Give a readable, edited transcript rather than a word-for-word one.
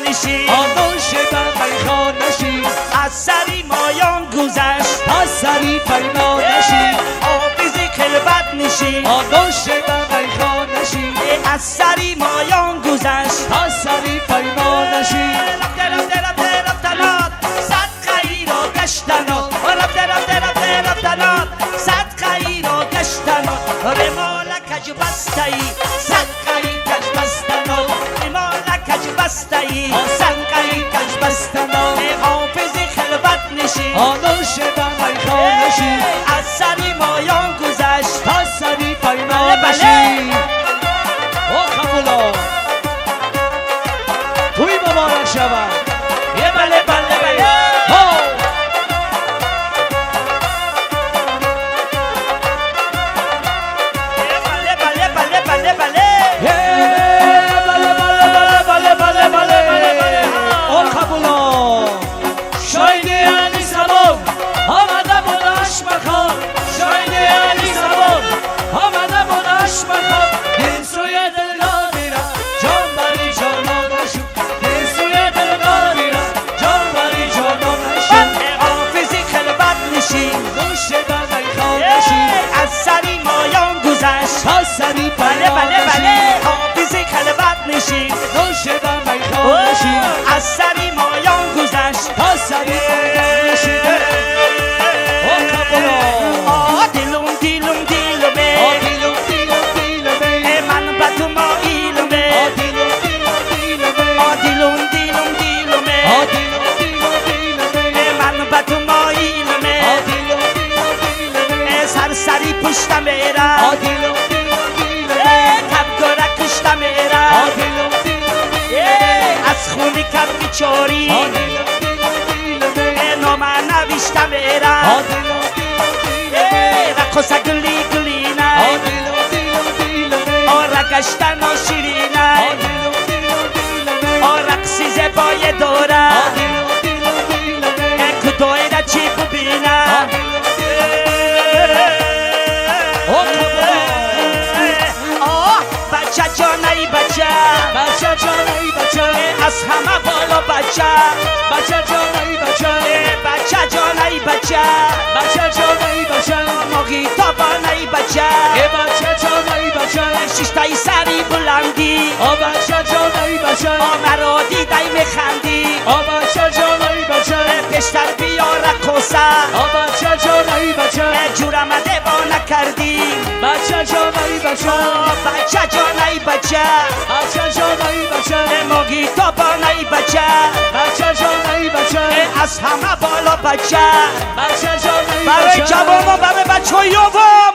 نشین آنوش به میخان نشین از سری مایان گذشت تا سری پیمان نشین حافظ خلوت نشین آنوش به میخان نشین از سری مایان گذشت تا سری پیمان نشین رفته رفته رفته رفتنات صدقه ای را گشتنات رفته رفته رفته رفتنات صدقه ای را گشتنات رمال کج بسته ای صدقه ای کج بستنات رمال کج بسته ای صدقه ای کج بستنات حافظ خلوت نشین آنوش به میخان نشین از سری مایان گذشت تا سری پیمان نشین او خمولا توی مبارک شود یه بله بله بله بله بله بله بله بله بله بله بله بله بله بله بله او خمولا شاید علی سلام آمده بودش بخواب شاید علی سلام آمده بودش بخواب دل سوی دل را جان بری جانان نشو دل سوی دل را جان بری جانان نشو حافظ خلوت نشین نوش به میخان نشین از سری مایان گذشت تا سری بله پیمان بله بله نشین حافظ خلوت نشین نوش به میخان نشین از سری مایان گذشت تا سری پیمان نشین او خمولا آه دلم دلم دلمه آ دیلم دیلم دیلمه من به تو مایلمه آ دیلم دیلم دیلمه آه دلم دلم دلمه آ دیلم دیلم دیلمه من به تو مایلمه آ دیلم دیلم دیلمه سرسری پشتم میره آ دیلم دیلم دیلمه کبگره کشتم آ میره دیلم دیلم دیلمه از خونی کب بیچاری آ دیلم دیلم دیلمه نامه نوشتم میره آ دیلم دیلم دیلمه رقص گلی گلی آ نه دیلم دیلم دیلمه آ رگشتن شیرینه آ دیلم دیلم دیلمه آ رقصی زیبای دوره آ دیلم دیلم دیلمه کدوی را چی ببینه آ دیلم دیلم او خمولا آه بچه جان ای بچه بچه جان ای بچه از همه بالا بچه بچه جان ای بچه بچه جان ای بچه بچه جان ای بچه ماهی تابان ای بچه ای بچه جان ای بچه شیشتای سری بلندی آ بچه جان ای بچه آ مرا دیدی میخندی آ بچه جان ای بچه پیشتر بیا رقصه آ بچه جان ای بچه جورم دیوانه کردی بچه جان ای بچه بچه جان ای بچه بچه جان ای بچه ماهی تابان ای بچه بچه جان ای بچه از همه بالا بچه بچه